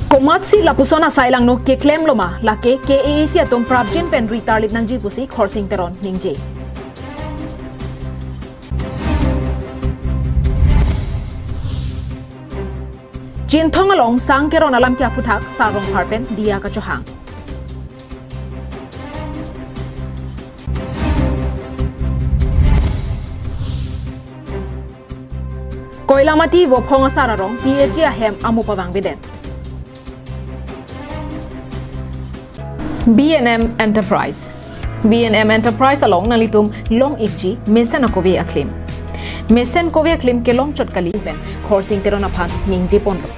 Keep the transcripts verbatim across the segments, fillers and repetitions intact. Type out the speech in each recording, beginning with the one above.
Komatsi lapuson asai langno keklemloma, lake K A A C atum prapjin pen ri tarlip nangji pusi Khorsing Teron ningje. Chinthong along sang keron alam ke aphuthak Sar Rongphar pen diya kachohang. Koilamati Vophong asar arong P H E ahem amu pavang beden. B and M Enterprise. B and M Enterprise along nanglitum long-ikji mesen akove aklim. Mesen kove aklim kelong chot kali pen Khorsing Teron aphan ningje ponlo.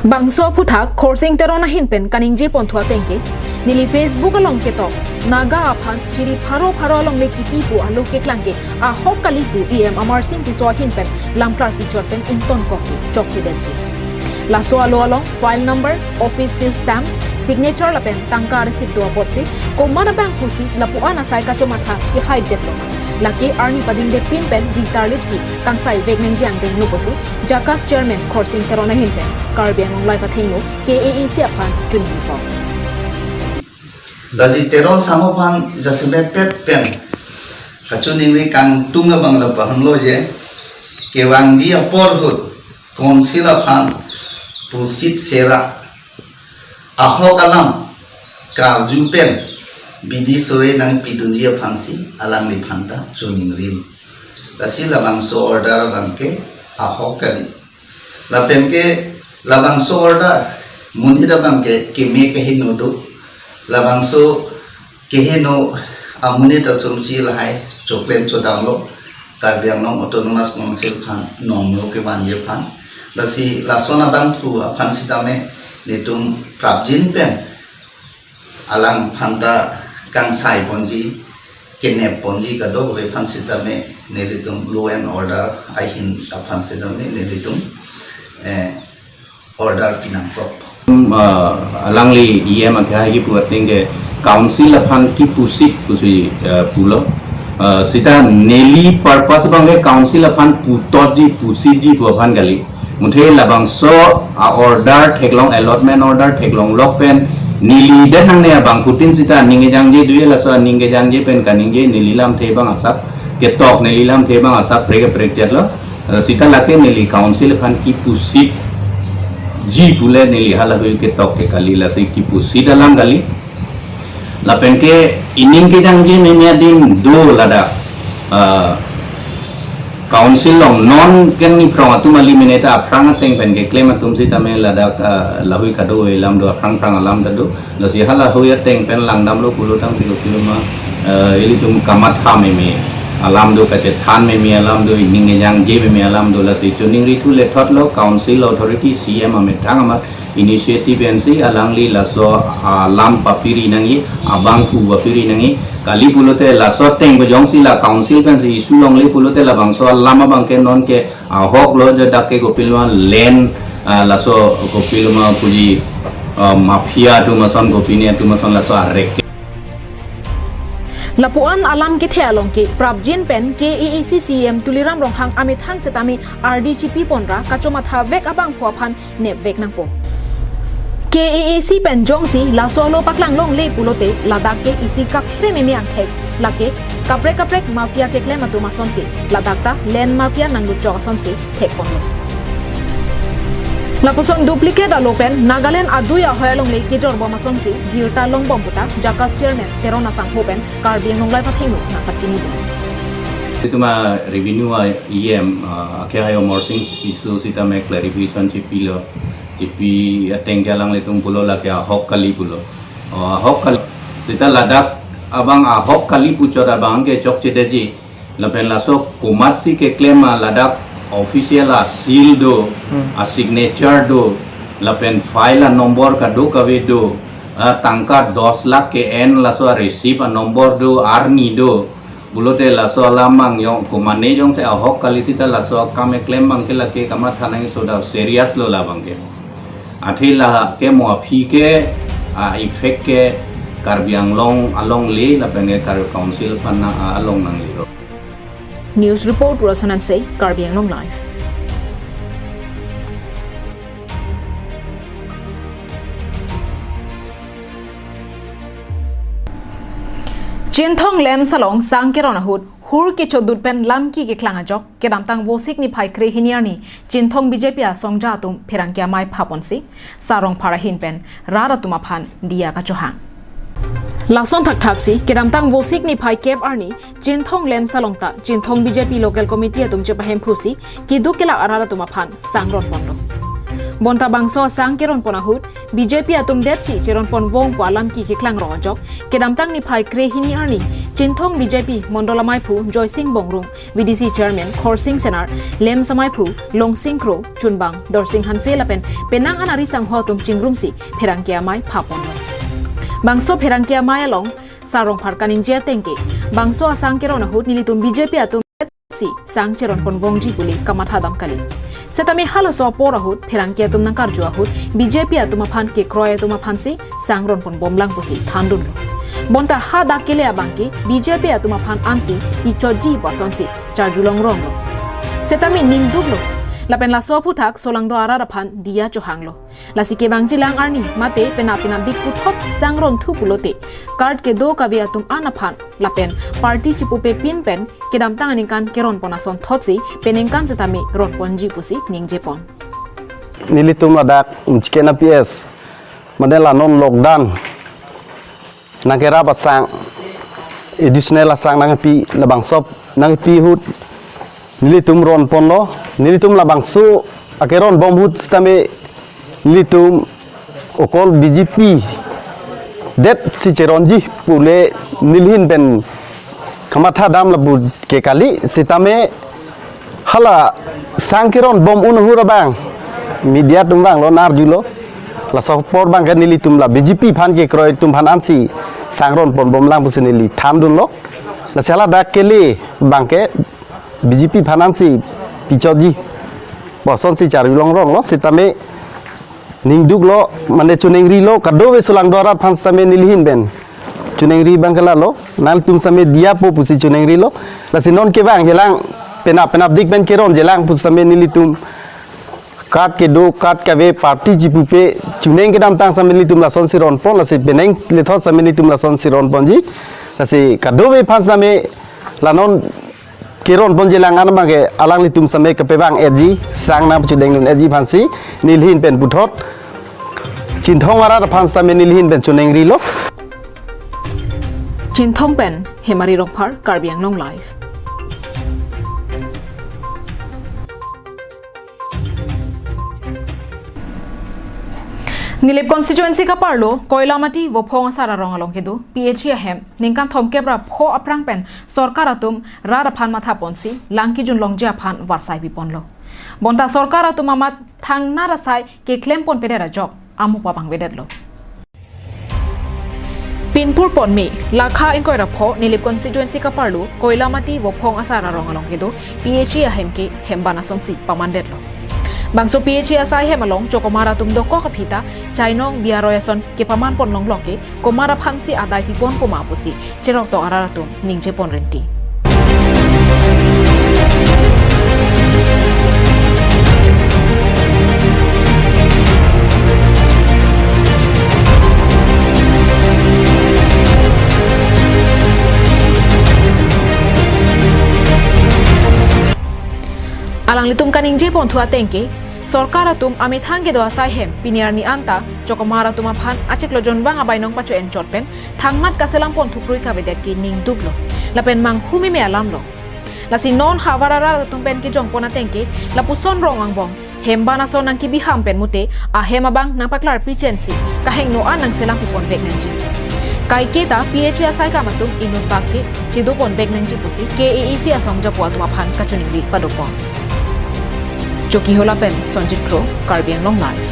Bangso aphuthak Khorsing Teron ahin pen kaningje ponthu ateng ke, neli Facebook along ketok Naga aphan chiri pharo pharo alongle kipi pu alo keklang ke ahok kali pu E M Amarsing Tisso ahin pen lam klarpi chot pen ingtonkok ke chokchedetji. Laso alo along file number, office seal stamp, signature lapen tangka receipt do apotsi, komat abangphusi lapu-an asai kachomatha kehai detlo. Lake arni padingde pin pen ri tarlipsi kangsai vek ningje angdenglo pusi JACAS Chairman Khorsing Teron ahin pen Karbi Anglong Live athengno K A A C aphan chuningri pon. Lasi Teron Sangho aphan jasemet pet pen kachiningri kangtung abang lapu-an lo je, kevangji apor ahut Council aphan pusit sera ahok alam karju pen bidi sore nangpidunji aphansi alangliphan ta chiningri. Lasi labangso order abang ke ahok kali. Lapen ke labangso order amonit abang ke keme keheno do. Labangso keheno amonit atumsi lahai choklem chodamlo, Karbi Anglong Autonomous Council aphan nongno kevanji aphan. Lasi lason abangphu aphan sitame nelitum prapjin pen alangphan ta kangsai ponji, kenep ponji kadokave aphan sitame nelitum law and order ahin aphan sitame nelitum, eh, order pinangkok. Hmm, ah, alangli E M akehai kipu ateng ke Council aphan kipusit pusi, ah, pulo. Ah, sita neli purpose abang ke Council aphan putotji pusitji pu aphan kali. Muthe labangso a-order theklong, allotment order theklong lok pen neli det nangne abangphutin sita aning kejangje do-e, laso aning kejangje pen kaningje neli lamthe abang asap ketok, neli lamthe abang asap prek prek chetlo. Eh, sita lake neli Council aphan kipusitji pule neli halahui ketok ke kali, lasi kipusit alam kali. Lapen ke ining kejangje meme adim do ladak, eh, Council along non keng ni phrong atum ali mene ta aphrang ateng pen keklem atum sitame ladak, eh, lahui kado alam do, aphrang phrang alam ta do. Lasi halahui ateng pen langdamlo pulo tangte kopiloma, eh, ilitum kamatha meme alam do, kachethan meme alam do, ining kejangje meme alam do, lasi chiningri thu lethotlo Council authority C M amethang amat initiative ensi alangli laso alam papiri nangji, abangphu papiri nangji. Kali pulote laso ateng bejongsi la Council pensi issue longle pulote labangso alam abang ke non ke ahok lo, je dak ke kopiloma land, ah, laso kopiloma puji, ah, mafia atum ason, kopine atum ason laso arek ke. Lapu-an alam kethe along ke prapjin pen K A A C C E M Tuliram Ronghang amethang sitame ardi chipi ponra kachomatha vek abangphu aphan nepvek nangpo. K A A C pen jongsi laso alo paklang longle pulote ladak ke isi kaphere meme angthek, lake kaprek kaprek mafia keklem atum asonsi, ladak ta land mafia nangluchok asonsi thek ponlo. Lapuson duplicate alo pen Nagaland adui ahoi alongle kejor bom asonsi birta long bom puta JACAS Chairman Teron Sangho pen Karbi Anglong Live athengno nangpachini dun. Itum a-revenue a-E M, ah, akehai Amarsing Tisso sitame clarification chipilo. Chipi ateng ke alanglitum pulo lake ahok kali pulo. Oh, ahok kali. Sita ladak abang ahok kali puchot abang ke chokchedetji. Lapen laso komatsi keklem a ladak official a-seal do, Hmm. a-signature do, lapen file a-number kadokave do, ah, tangka dos lakh ke-en laso a-receipt a-number do, arni do. Pulote laso alam mang jong, komane jongsi ahok kali sita laso akam keklem abang ke lake kamatha nangji, soda serious lo labang ke. Athe lake mo aphi ke, ah, effect ke Karbi Anglong alongle lapen ke Karbi Council aphan na, ah, along nangle. News report, Rosan Hanse, Karbi Anglong Live. Chinthong LAMPS along sang keron ahut hur kechodut pen lamki keklang ajok, kedamtang Vosik niphai krehini arni Chinthong B J P asongja atum pherangke amei phaponsi Sar Rongphar ahin pen rat atum aphan diya kachohang. Lason thakthaksi kedamtang Vosik niphai kep arni Chinthong LAMPS along ta Chinthong B J P local committee atum chepahemphusi keduk kelak arat atum aphan sang ronponlo. Bonta bangso asang keronpon ahut B J P atum detsi cheronpon vong pu alamki keklang rong ajok, kedamtang niphai krehini arni Chinthong B J P mondol ameiphu Joysing Bongrung, V D C chairman Khorsing Senar, LAMPS ameiphu Longsing Kro, chunbang Dorsing Hanse lapen penang anari sangho atum chingrumsi pherangke amei phaponlo. Bangso pherangke amei along Sar Rongphar kaningje atengke, bangso asang keron ahut nelitum B J P atum si sang cheronpon vongji pu le kamatha dam kali. Setame halaso apor ahut pherangke atum nangkarju ahut B J P atum aphan kekroi atum aphansi sang ronpon bomlang pusi thandunlo. Bonta hadak kele abangke B J P atum aphan ansi ichotji pu asonsi charjulong ronglo. Setame ningduklo. Lapen laso aphuthak solangdo arat aphan diya chohanglo. Lasi kevangjilang arni mate penap penapdik puthot sang ronthu pulote card kedo kave atum an aphan lapen party chipupe pin pen kedamtang aningkan keronpon ason thotsi peningkan setame ronponji pusi ningjepon. Nelitum ladak Mchiken a P S, mane la non lockdown nangkerap asang, additional asang nangpi, labangso nangpi ahut nelitum ronponlo. Nelitum labangso akeron bom ahut setame nelitum okol B J P detsi cheronji pu le nelihin pen kamatha dam lapu ke kali, setame hala sang keron bom un ahut abang media atum vanglo, nangkarjulo. Laso apor abangke nelitum la B J P aphan kekroi atum aphan ansi sang ronpon bomlang pusi neli thandunlo. Lasi hala dak kele abangke B J P aphan ansi pichotji pu asonsi charjulong ronglo, setame ningduklo, mane choningrilo, kadokave solangdo arat aphan setame nelihin pen choningri abangke lalo, nangtum setame diyapo pusi choningrilo. Lasi non kevangjilang, penap penapdik pen keronjilang pu setame nelitum card kedo, card kave, party chipupe, choneng kedamtang setame nelitum lasonsi ronpon, lasi penang lethot setame nelitum lasonsi ronponji. Lasi kadokave aphan setame la non keronponjilang an abangke alanglitum setame kepavang-etji, sang nangpachudengdun-etji aphansi nelihin pen puthot Chinthong arat aphan setame nelihin pen choningrilo. Chinthong pen Hemari Rongphar, Karbi Anglong Live. Nilip constituency kaparlo Koilamati Vophong asar arong along kedo P H E ahem ningkan thomkep ra pho aphrang pen sorkar atum rat aphan mathaponsi lang kejun longji aphan varsai piponlo. Bonta sorkar atum amat thangnat asai keklemponpedet ajok amu pavangvedetlo. Pinpur ponme, lakha ingkoi ra pho Nilip constituency kaparlo Koilamati Vophong asar arong along kedo P H E ahem ke hemban asonsi pamandetlo. Bangso P H E asai hem along chokomar atum dokok aphi ta chainong biaroi ason kepamanpon longlo ke komat aphansi adai pipon poma pusi cheroktok arat atum ningjepon renti. Alanglitum kaningjeponthu atengke, sorkar atum amethang kedo asai hem pini arni anta chokomar atum aphan achiklo jonvang abainong pacho-en chot pen thangnat kaselam ponthu kroi kavedet ke ningduklo. Lapen manghumeme alamlo. Lasi non havar arat atum pen kejongpon atengke lapuson rong angbong hemban ason nangkebiham pen mute ahem abang nangpaklarpi chensi kahingno an nangselam piponvek nangji. Kaike ta P H E asai kam atum inut bak ke chedoponvek nangji pusi K A A C asongjapo atum aphan kachiningri padopon. Chokihola pen Sonjit Kro, Karbi Anglong Live.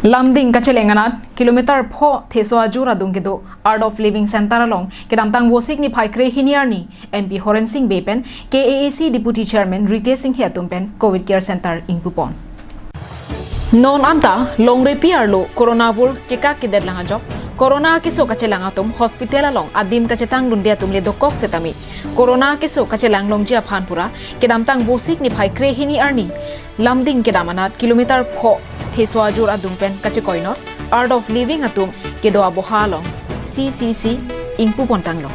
Lumding kacheleng anat kilometer pho Theso Ajur adung kedo Art of Living Center along kedamtang Vosik niphai krehini arni M P Horen Sing Bey pen K A A C Deputy Chairman Ritesh Singhe atum pen Covid Care Center ingpupon. Non anta longrepi arlo Corona vur kekak kedet lang ajok, Corona keso kachelang atum hospital along adim kachetangdunde atum le dokok setame Corona keso kachelang longji aphan pura kedamtang Vosik niphai krehini arni Lumding kedam anat kilometer pho Theso Ajur adung pen kachekoinot Art of Living atum kedo aboha along C C C ingpu pontanglo.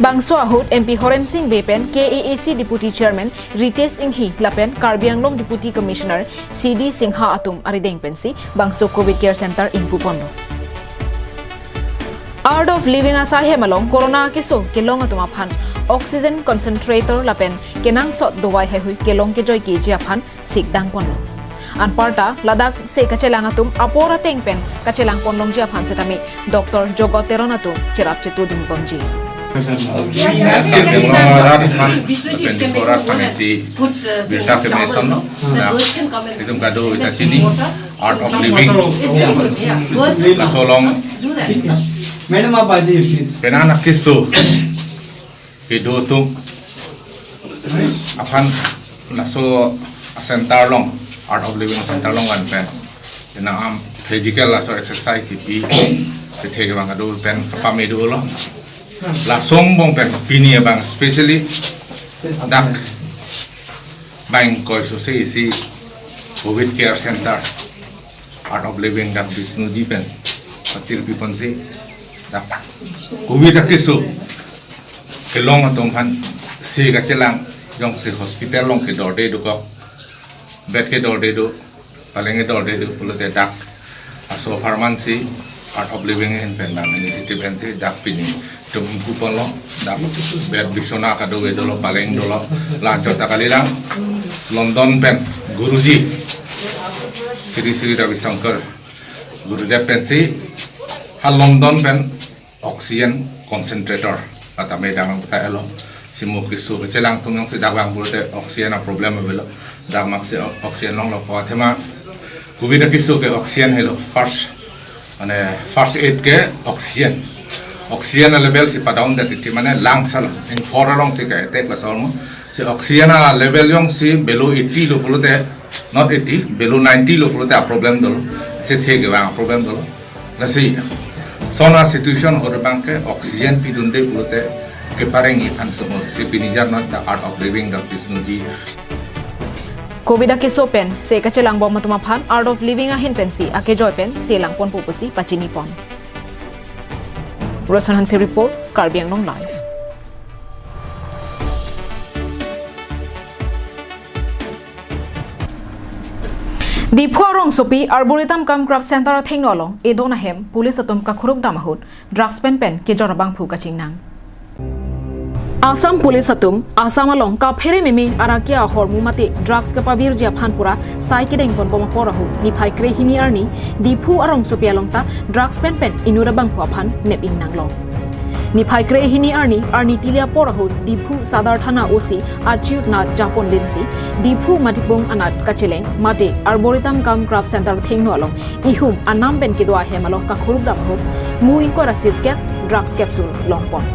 Bangso ahut M P Horen Sing Bey pen K A A C Deputy Chairman Ritesh Enghi lapen Karbi Anglong Deputy Commissioner C D Singha atum arideng pensi bangso Covid Care Center ingpu ponlo. Art of Living asai hem along Corona keso kelong atum aphan oxygen concentrator lapen kenangsot dovai heihui kelong kejoi keji aphan sikdang ponlo. Anparta ladak se kachelang atum apor ateng pen kachelang ponlongji aphan setame Doctor Jogot Teron atum cherap chetudun bomji. Rat aphan, twenty-four hour aphan isi birta kemesen lo. Nah, itum kado ita chini Art of Living. Laso along Madam, aap aa jaiye, please. Penang anak keso kedo atum aphan laso a-center along, Art of Living center along van pen, na am physical laso exercise kipi, sethe kevang kado pen pame dolo. Laso angbong pen pini abang specially dak bang koi so se isi Covid Care Center, Art of Living dak Bishnu ji pen patirpi ponsi dak Covid akeso kelong atum aphan se kachelang, jongsi hospital along kedorde dokok, bed kedorde do, paleng kedorde do pulote dak aso apharman si Art of Living ahin pen bang initiative pensi dak pini itum ingpu ponlo. Dak bed bisona kado-kave dolo, paleng dolo, la-anchot ta kalilang. London pen Guruji Sri Sri Ravi Shankar Gurudev pensi ha London pen oxygen concentrator atame damang ta elo. Si mo keso kechelang atum jongsi dak vang pulote oxygen a-problem avelo. Dak mak si o-, oxygen longlo ko athema Covid akeso ke oxygen helo. First, mane first aid ke oxygen. Oxygen a-level si padam det titi, mane lungs along, in for along si ka-attack laso mo. Si oxygen a-level jongsi below eighty lo pulote, not eighty, below ninety lo pulote a-problem dolo. Chethe kevang a-problem dolo. Lasi lason a-situation ahut abang ke oxygen pidunde pulote kepareng-i an somo, si pini jar not the Art of Living dak Bishnu ji. Covid akeso pen se kachelang bom atum aphan Art of Living ahin pensi akejoi pen se lang ponpo pusi pachini pon. Roshan Hanse report, Karbi Anglong Live. Diphu arongsopi Arboretum cum Craft Center athengno along edon ahem police atum kakhuruk dam ahut drugs pen pen kejor abangphu kachingnang. Assam Police atum Assam along kaphere meme arakia ahormu mate drugs kapavirji aphan pura sai kedeng ponbom apor ahut niphai krehini arni Diphu arongsopi along ta drugs pen pen inut abangphu aphan nep ingnanglo. Niphai krehini arni, arni tili apor ahut Diphu Sadar Thana O C Achyut Nag Japon linsi Diphu Matipung anat kacheleng mate Arboretum cum Craft Center thengno along ihum anam pen kedo ahem along kakhuruk dam ahut mu ingkoi ra sirkep drugs capsule longpon.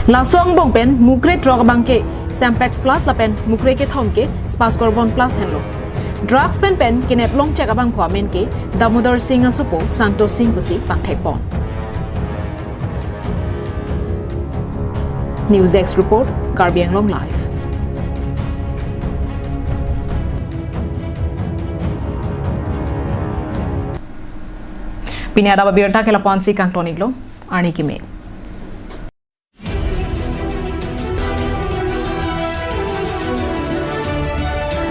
Laso angbong pen mukre throk abang ke Sempex Plus lapen mukre kethom ke Spascorvon Plus henlo. Drugs pen pen kenep longchek abangphu amen ke Damodar Singh asopo Santosh Singh pusi pangthekpon. News Desk Report, Karbi Anglong Live. Pini adap abirta ke lapu-ansi kangton-iklo, arni keme.